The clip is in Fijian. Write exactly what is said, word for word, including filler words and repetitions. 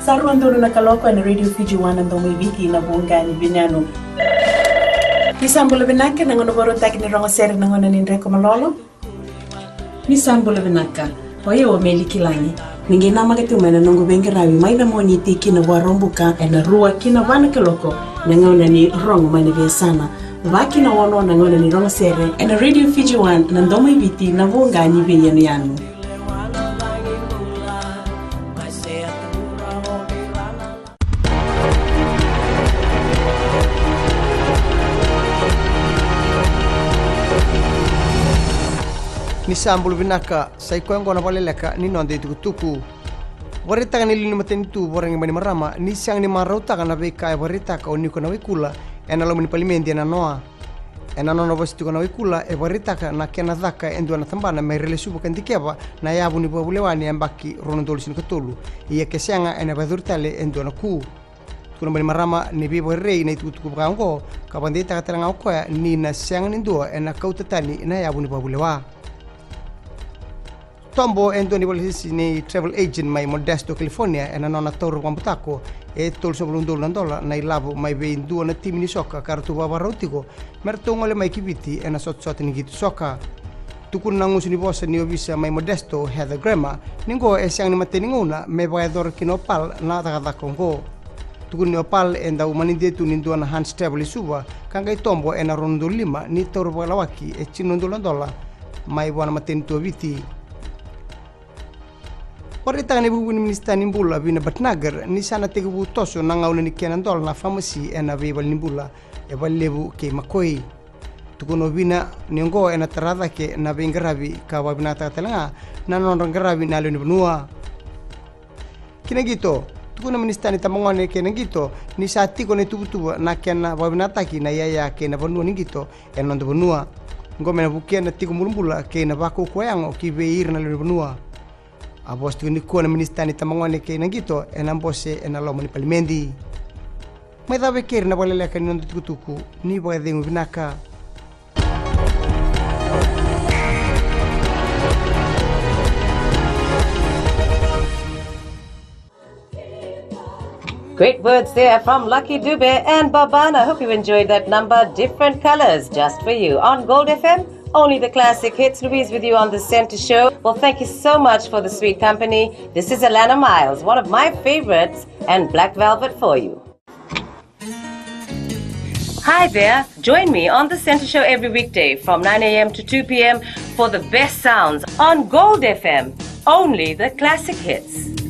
Sa rua donu na kaloko ena Radio Fiji One, na domo i Viti, na voqa ni veiyanuyanu. Ni sa bula vinaka, na gauna vakarautaki ni rogo sere, na gauna ni dreko malolo. Ni sa bula vinaka. O yau o Meli Kilagi. Ni qai namaka tiko mai na noqu veiqaravi mai na Moniti ki na Vakaraubuka ena rua ki na va na kaloko, na gauna ni rogo mai na veiyasana. Va ki na ono na gauna ni rogo sere ena Radio Fiji One, na domo i Viti, na voqa ni veiyanuyanu. Ni sa bula vinaka, sa i koya oqo na vakaleleka ni noda itukutuku. Vakaraitaka na lewe ni matanitu, Voreqe Bainimarama, ni sega ni marautaka na veika e vakaraitaka o Niko Nawaikula ena loma ni palimedi e nanoa. Ena nona vosa tiko o Nawaikula, e vakaraitaka na kena caka e dua na tabana me ra lesuva ka dikeva na yavu ni vakavulewa ni yabaki rua na udolu tinikatolu. Ia ke sega, ena vakayacori tale e dua na ku. Tukuna o Bainimarama ni veivakarerei na itukutuku vaka oqo, ka vakadeitaka tale ga o koya ni na sega ni dua ena kauta tani na yavu ni vakavulewa. Tobo e dua ni vakalasisi ni travel agent mai Modesto, California, ena nona taura vakabutako e tolusagavulu na udolu na dola na ilavo mai vei dua na timi ni soka ka ratou vakavakarau tiko me ratou gole mai ki Viti ena sotasota ni qito soka. Tukuna na gusu ni vosa ni ovisa mai Modesto, Heather Grammer, ni oqo e sega ni matai ni gauna me vakayacora kina o Pal na cakacaka oqo. Tukuna ni o Pal e dau manidia tu ni dua na Hans Travel i Suva ka qai tobo ena rua na udolu lima ni taura vakalawaki e tini na udolu na dola mai vua na matanitu o Viti. Vakaraitaka na ivukevuke ni minisita ni bula, Vina Bhatnagar, ni sa na tekivu toso na gauna ni kena dola na famasi ena veivale ni bula e Valelevu kei Makoi. Tukuna o Vina ni oqo ena tara cake na veiqaravi ka vakavinakataka tale ga na nodra qaravi na lewe ni vanua. Ki na qito, tukuna na minisita ni tabagone kei na qito ni sa tiko na ituvatuva na kena vakavinakataki na iyaya kei na vanua ni qito ena noda vanua. Oqo me na vukea na tiko bulabula kei na vakaukauwa yago ki vei ira na lewe ni vanua. A vosa tiko nikua na minisita ni tabagone kei na qito ena bose ena loma ni palimedi. Mai cava e keri na vakaleleka ni noda tukutuku, ni vakacegu vinaka. Great words there from Lucky Dube and Babana. I hope you enjoyed that number. Different colors just for you on Gold F M. Only the classic hits. Louise with you on the Center Show. Well, thank you so much for the sweet company. This is Alannah Myles, one of my favorites, and Black Velvet for you. Hi there. Join me on the Center Show every weekday from nine a m to two p m for the best sounds on Gold F M. Only the classic hits.